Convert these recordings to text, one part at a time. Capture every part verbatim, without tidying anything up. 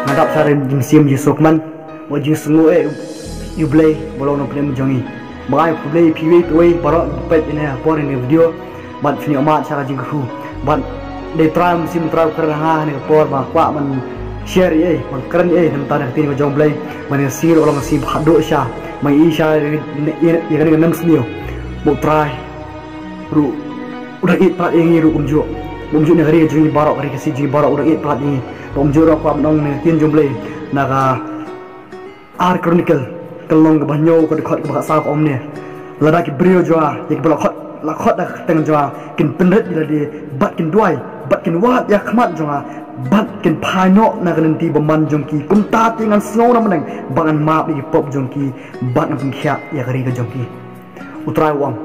Nga dap sha ri mynsiem jingsngewkmen, wat jingsngew eh ïa U Blei ba long nongpynim jong ngi. Ba ngai khublei ïa phi wei pa wei baroh ba peit ïa kane ka por ïa kane ka video. Bad phin ïoh mad sha ka jingkyrkhu. Bad dei Trai mynsiem Trai u kren ha kane ka por ba kwah ban share ïa ei, ban kren ïa ei na ka bynta ka ktien ka jong U Blei. Ba kane ka sngi ruh long ka sngi ba khatduh sha, ba ngi i sha ïa kane ka nemsniew. Ba U Trai ruh u dang ïeit palat ïa ngi ruh kumjuh. Kumjuh na ka ri ka jong ngi baroh, ka ri Khasi jong ngi baroh u dang ïeit palat ïa ngi. Ba kumjuh ruh kwah ban ong na ka ktien jong U Blei na ka Ar Chronicle ka lynnong kaba hynñiew ka dkhot kaba khatsaw ka ong kumne: Lada ki briew jong nga, ïa kiba la khot, la khot da ka kyrteng jong nga, kin pynrit ïa lade bad kin duwai bad kin wad ïa ka khmat jong nga bad kin phai noh na ka lynti bymman jong ki, kumta te ngan sngew na bneng bad ngan map ïa ki pop jong ki bad ngan pynkhiah ïa ka ri ka jong ki. U Trai u ong,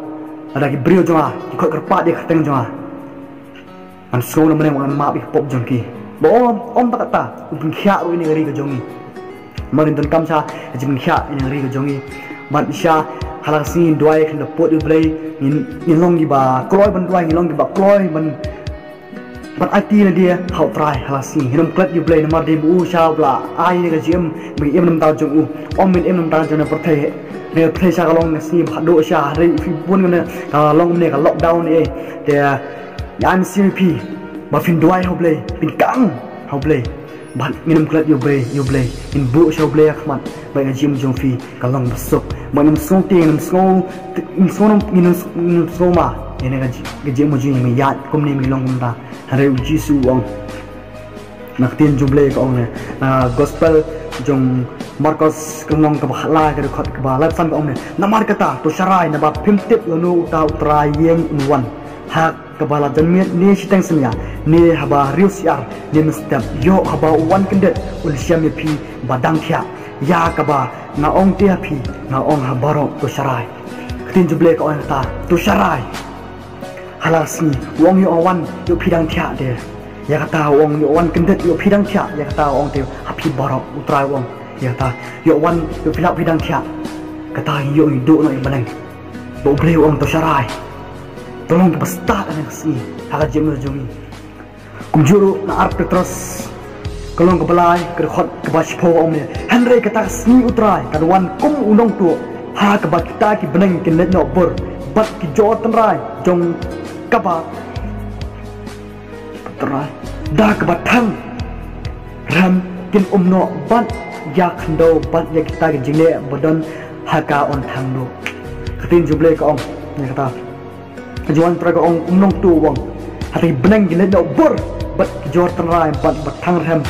lada ki briew jong nga ki khot kyrpad ïa ka kyrteng jong nga, ngan sngew na bneng, ngan map ïa ki pop jong ki. Ba ym, ym tang katta, un pynkhiah ruh ïa kane ka ri ka jong ngi. Namar ngin donkam sha ka jingpynkhiah ïa kane ka ri ka jong ngi. Bad shisha ha la ka sngi ngin duwai khlem da pud ïa U Blei, ngin, ngin long kiba kloi ban duwai, ngin long kiba kloi ban, ban aiti na die ha U Trai ha la ka sngi. Ngin ym klet ïa U Blei namar dei ba u shisha uba la ai ïa ka jingim, ba ngin im na ka bynta jong u. Ym ngin im na ka bynta jong ka pyrthei. Ka pyrthei shisha ka long ka sngi ba khatduh shisha, hynrei phi bun kane ka long kumne ka lockdown ne. Te ngi ai mynsiem ïa phi ba phin duwai ha U Blei, phin kang ha U Blei. Bad ngin ym klet ïa U Blei, ïa U Blei. Ngin buh sha U Blei ha khmat ba ïa ka jingim jong phi ka long ba suk. Ba ngin ym sngew tieng, ngin ym sngew, ngin ym sngew, ngin ym sngew ma ïa kane ka ji-, ka jingim jong ngi, ïaid kumne, ngin long kumta. Hynrei U Jisu u ong na ka ktien jong U Blei, ka ong ne, na Gospel jong Markos ka lynnong kaba khatlai ka dkhot kaba laiphew san ka ong ne: Namar kata to sharai, naba phim tip lano uta U Trai ïeng un wan, ha kaba la janmiet ne shiteng synñia, ne haba riewsyiar ne mynstep. Ïoh haba u wan kyndit un shem ïa phi ba dang thiah. Ïa kaba nga ong te ha phi, nga ong ha baroh, to sharai. Ka ktien jong U Blei ka ong kata, to sharai. Ha la ka sngi u ong ïoh wan ïoh phi dang thiah te. Ïa kata u ong ïoh wan kyndit ïoh phi dang thiah. Ïa kata u ong te ha phi baroh, U Trai u ong. Ïa kata ïoh wan ïoh phi lah phi dang thiah. Kata ïoh ngi duh noh ïa bneng. Ba U Blei u ong to sharai, to long kiba stad ha kane ka sngi ha ka jingim jong ngi. Kumjuh ruh na Ar Petros ka lynnong kaba lai ka dkhot kaba shiphew ka ong ne: Hynrei kata ka sngi U Trai kan wan kum u nongtuh, ha kaba kita ki bneng kin leit noh bur, bad ki jor tynrai jong kaba, da kaba thang rhem kin um noh, bad ïa ka khyndew bad ïa kita ki jingleh ba don ha ka yn thang duh. Ka ktien jong U Blei ka ong, ïa kata ka jingwan Trai ka ong, um nongtuh u ong. Hata ki bneng kin leit noh bur, bad ki jor tynrai bad ba thang rhem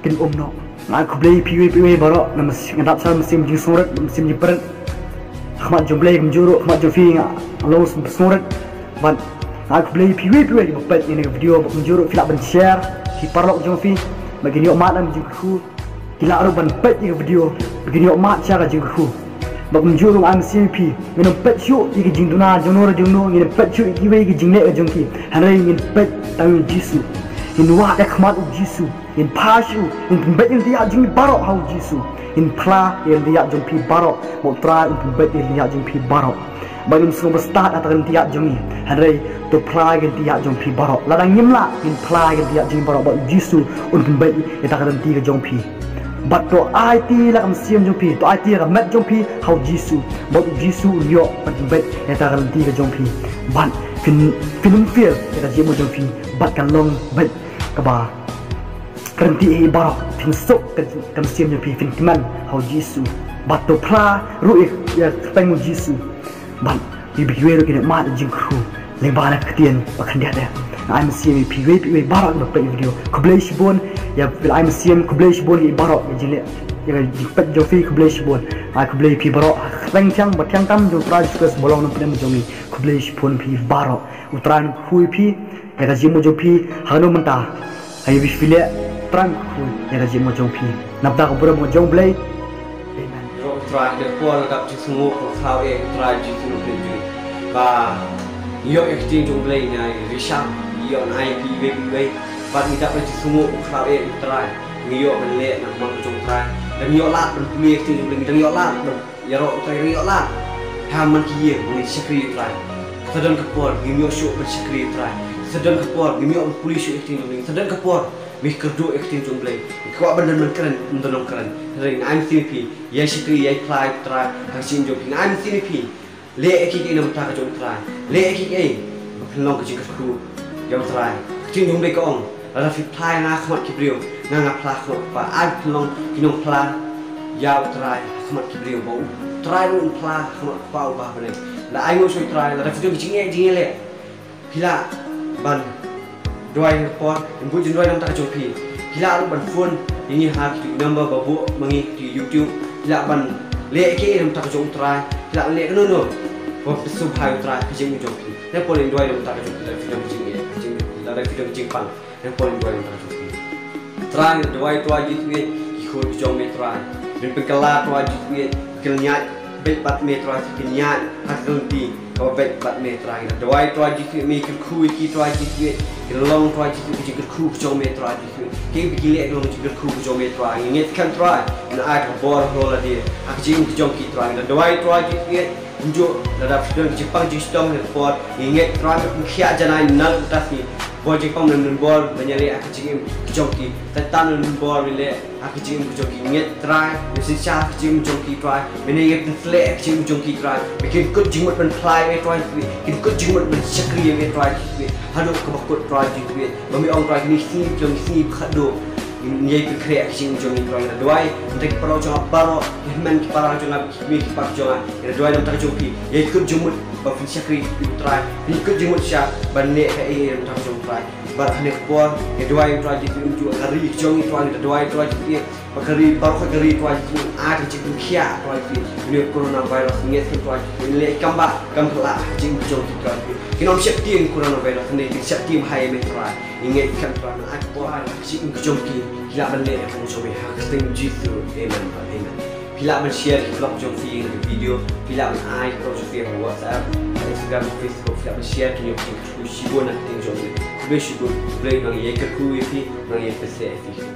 kin um noh. Nga ai khublei ïa phi wei pa wei baroh, na mys-, nga dap sha mynsiem jingsngewrit, mynsiem jingpyrshah. Ha khmat jong U Blei kumjuh ruh ha khmat jong phi nga long sngewrit. Bad nga ai khublei ïa phi wei pa wei ba peit ïa kane ka video, bad kumjuh ruh phi lah ban share, phi paralok jong phi ba kin ïoh mad ïa ka jingkyrkhu. Ki lah ruh ban peit ïa ka video ba kin ïoh mad sha ka jingkyrkhu. Bad kumjuh ruh nga ai mynsiem ïa phi, ngin ym peit shuh ïa ka jingduna jong no re jong no, ngin ym peit shuh ïa kiwei ki jingleh ka jong ki. Hynrei ngin peit tang ïa U Jisu. Ngin wad ïa ka khmat U Jisu. Ngin phai sha u, ngin pynbeit ïa ka lynti ïaid jong ngi baroh ha U Jisu. Ngin phla ïa ka lynti ïaid jong phi baroh. Ba U Trai un pynbeit ïa ka lynti ïaid jong phi baroh. Ba ngim sngew ba stad ha kata ka lynti ïaid jong ngi. Hynrei to phla ïa ka lynti ïaid jong phi baroh. Lada ngim lah, ngin phla ïa ka lynti ïaid jong ngi baroh, ba U Jisu un pynbeit ïa kata ka lynti ka jong phi. Bad to aiti la ka mynsiem jong phi, to aiti la ka met jong phi ha U Jisu. Bad U Jisu un ïoh ban pynbeit ïa kata ka lynti ka jong phi. Bad phin, phin ym fail ïa ka jingmut jong phi. Bad kan long beit kaba ka lynti ïa baroh, phin suk ka, ka mynsiem jong phi, phin kmen ha U Jisu. Bad to phla ruh ïa, ïa ka kyrteng U Jisu. Bad ïa kiwei ruh kin ïoh mad ïa ka jingkyrkhu lyngba kane ka ktien ba khyndiat eh. Nga ai mynsiem ïa phi wei pa wei baroh kiba peit ïa ka video. Khublei shibun ïa phi, ai mynsiem, khublei shibun ïa baroh ïa ka jingleh, ïa ka jingpeit jong phi, khublei shibun. Ai khublei ïa phi baroh ha ka kyrteng thiang ba thiang tam jong U Trai Jisu Khrist ba long nongpynim jong ngi. Khublei shibun ïa phi baroh. U Trai un kyrkhu ïa phi, ïa ka jingmut jong phi ha kano mynta. Ha ïa phi leh, U Trai un kyrkhu ïa ka jingmut jong phi. Na ka bynta ka burom ka jong U Blei. Amen. Ïaroh U Trai, da ka por nga dap jingsngewnguh ko Kynrad eh, U Trai Jisu nongpynim jong ngi. Ba ngi ïoh ïa ka ktien jong U Blei, ngi ai risham, ngi ïoh, ngi ai ïa phi iwei pa iwei. Bad ngi dap jingsngewnguh ko Kynrad eh, U Trai. Ngi ïoh ban leh na ka mon ka jong U Trai. Dang ïoh lad ban pule ïa ka ktien jong U Blei, dang ïoh lad ban ïaroh U Trai, dang ïoh lad. Ha man ki ïing ba ngi shakri ïa U Trai. Sa don ka por ngim ïoh shuh ban shakri ïa u Trai. Sa don ka por ngim ïoh ban pule shuh ïa ka ktien jong u Blei. Sa don ka por me kyrduh ïa ka ktien jong u Blei. Nga kwah ban don ban kren, ban don ban kren. Hynrei nga ai mynsiem ïa phi, ïai shakri, ïai phla ïa u Trai ha ka jingim jong phi. Nga ai mynsiem ïa phi, leh ïa kiei kiei na ka bynta ka jong u Trai. Leh ïa kiei kiei ba pynlong ka jingkyrkhu ïa u Trai. Ka ktien jong u Blei ka ong, lada phi phla ïa nga ha khmat ki briew, nga nga phla ha khmat u Kpa. Ai pynlong ki nongphla ïa u Trai ha khmat ki briew, ba u Trai ruh un phla ha khmat u Kpa uba ha bneng. Lada ai nguh sha u Trai, lada phi don ki jingeh jingeh leh, phi lah ban duwai ha ka por, ngin bud jingduwai na ka bynta ka jong phi. Phi lah ruh ban phone ïa ngi ha kito ki number ba buh ma ngi ha kito ki YouTube. Phi lah ban leh kiei na ka bynta ka jong u Trai. Phi lah ban leh kano kano ba pynsngewbha ïa u Trai ha ka jingim jong phi. Hynrei phi duwai na ka bynta ka jong phi, lada phi don ki jingeh, ka jing, lada phi don ki jingpang. Hynrei phi duwai na ka bynta ka jong phi. Trai, nga duwai Trai Jisu, ki khun ki jong me Trai. Men pynkylla Trai Jisu, pynïaid beit bad me Trai, pynïaid ha ka lynti kaba beit bad me Trai. Nga duwai Trai Jisu, me kyrkhu ïa ki Trai Jisu, ki long Trai Jisu ka jingkyrkhu ka jong me Trai Jisu. Kiei ba ki leh ki long ka jingkyrkhu ka jong me Trai. Ngi ngeit skhem Trai, men ai ka bor halor lade ha ka jingim ka jong ki Trai. Nga duwai Trai Jisu, kumjuh lada phi don ka jingpang jingshitom ha ka por, ngi ngeit Trai me pynkhiah janai na ka bynta sngi. Bor jingpang men pynbor ban ïaleh ha ka jingim ka jong ki. Satan men pynbor ban leh ha ka jingim ka jong ki. Ngi ngeit Trai me synshar ha ka jingim jong ki Trai. Me nang ïa pynsleh ha ka jingim jong ki Trai. Me kin kut jingmut ban phla ïa me Trai Jisu. Kin kut jingmut ban shakri ïa me Trai Jisu. Haduh kaba kut Trai Jisu. Ba me ong Trai kine ki sngi ki long ki sngi ba khatduh. Ngi ïai pynkhreh ha ka jingim jong ngi Trai. Nga duwai na ka bynta ki paralok jong nga baroh, ki hynmen ki para jong nga, ki kmie ki kpa jong nga. Nga duwai na ka bynta ka jong phi, ïai kut jingmut ba phin shakri ïa u Trai. Phin kut jingmut sha ban leh kaei kaei na ka bynta ka jong u Trai. Bad ha kane ka por nga duwai Trai Jisu, kumjuh ka ri ka jong ngi Trai, nga duwai Trai Jisu, ba ka ri baroh ka ri Trai Jisu, ai ka jingpynkhiah Trai Jisu. Une u coronavirus, ngi ngeit Trai Jisu, un leh kam bah kam khlaiñ ha ka jingim ka jong ki Trai Jisu. Kin ym sheptieng coronavirus ne kin sheptieng bha ïa me Trai. Ngi ngeit skhem Trai, men ai ka bor ha ka jingim ka jong ki, ki lah ban leh ïa ka kam jong me ha ka kyrteng Jisu. Amen. Amen. Phi lah ban share ki vlog jong phi ïa ka video, phi lah ban ai ki vlog jong phi ha WhatsApp, ha Instagram, ha Facebook, phi lah ban share ki ïa ka jingkyrkhu shibun na ka kyrteng jong me. Khublei shibun, Blei un nang ïai kyrkhu ïa phi, un nang ïai pynsleh ïa phi.